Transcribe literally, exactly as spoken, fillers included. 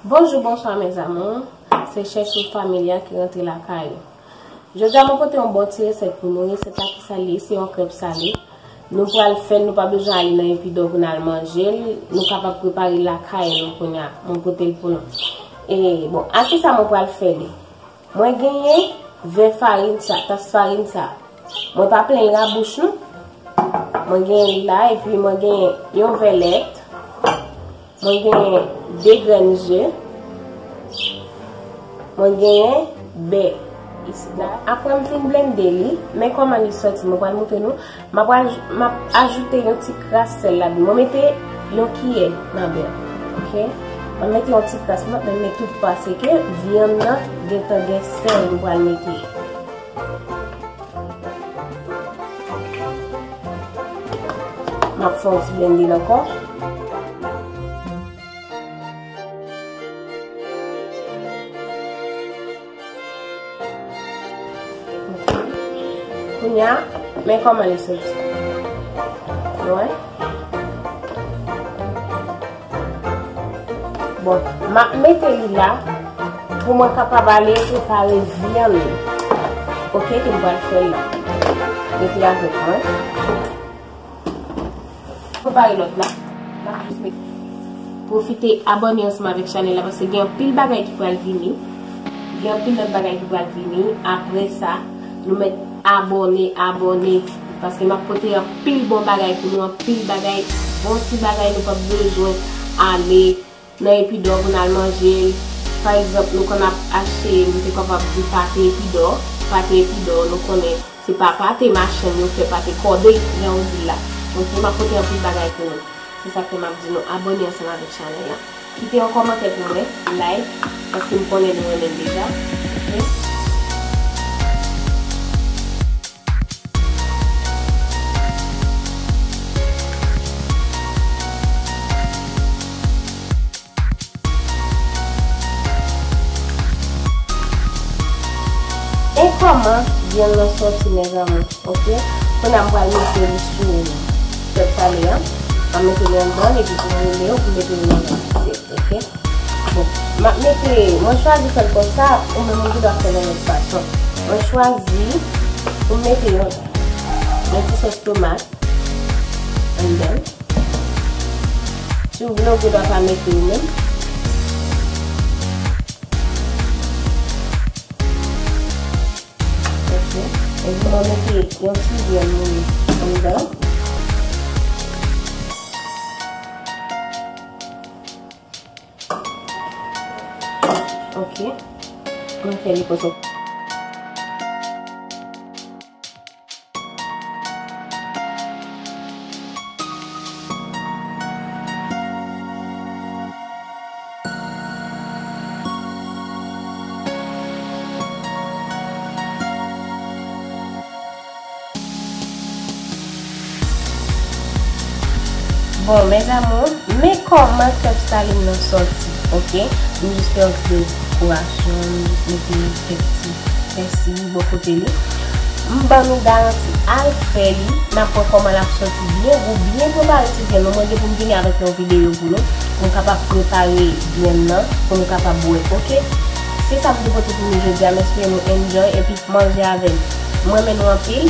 Bonjou, bonswa mes amours. Se Chèchou Familia ki rantre lakay ou. Jodi a mwen pote yon bon ti resèt pou nou. Resèt la ki sa l ye, se yon krèp sale. Nou pral fè l, nou pa bezwen ale nan Epidò pou n al manje l. Nou kapab prepare l lakay nou kounye a. Mwen pote l pou nou. E bon, a ki sa mwen pral fè li? Mwen genyen ven farin sa, tas farin sa. Mwen pa plen l rabouch non. Mwen genyen l la, epi mwen genyen yon vè lèt. Mwen genyen de grenn ze. Mwen genyen bè isit la. Apre m fin blende li, men kòman li sòti. Mwen pral montre nou. M ap aj-, m ap ajoute yon ti kras sèl ladan. Mwen mete yon kiyè nan bè. Oke? Mwen mete yon ti kras, m ap met tout paske vyann nan gentan gen sèl m pral mete. M ap fè yon ti blende l ankò. Kounye a, men kòman li soti. Nou wè? Bon, m ap mete li la pou mwen kapab ale prepare vyann. Oke, ke m pral fè la. Rete avèk mwen. Prepare lòt la. M ap jis met. Pwofite abòne ansanm avèk chanèl la paske gen anpil bagay ki pral vini. Gen anpil lòt bagay ki pral vini. Apre sa, nou mèt abòne, abòne. Paske m ap pote anpil bon bagay pou nou, anpil bagay, bon ti bagay nou p ap bezwen ale nan Epidò pou n al manje l. Pa egzanp, nou konn ap achte, nou te kapab di pate Epidò. Pate Epidò, nou konnen se pa pate machann yo fè, pate kòde, jan yo di l la. Donk, nou ap pote anpil bagay pou nou. Se sa k fè m ap di nou abòne ansanm avèk chanèl la. Kite yon kòmantè pou mwen, like, paske m konnen nou renmen l deja. Oke? E kòman vyann nan sòti, mes amours, oke? Kounye a m pral mete li sou krèp sale a. M ap mete li anndan l epi pou m woule yo, pou m mete li nan yon asyèt, oke? Bon, m ap mete, mwen chwazi fè l konsa, ou menm ou gen dwa fè l yon lòt fason. Mwen chwazi pou m mete yon, yon ti sòs tomat anndan l. Si w vle, ou gen dwa pa mete l menm. Oke. Epi mwen mete yon ti vyann mouri anndan. Oke. Mwen fè li konsa. Bon, mes amours, men kòman krèp sale m nan sòti, oke? M jis fè yon ti dekorasyon, m jis mete kèk ti pèsi bò kote li. M ban nou garanti, al fè li, n ap wè kòman l ap sòti byen gou, byen prepare ti vyann nou. Mwen gen pou m vini avèk yon videyo pou nou, pou m kapab prepare vyann nan, pou nou kapab wè, oke? Se sa m te pote pou nou jodi a, m espere nou enjoy, epi manje avè m. Mwen renmen nou anpil.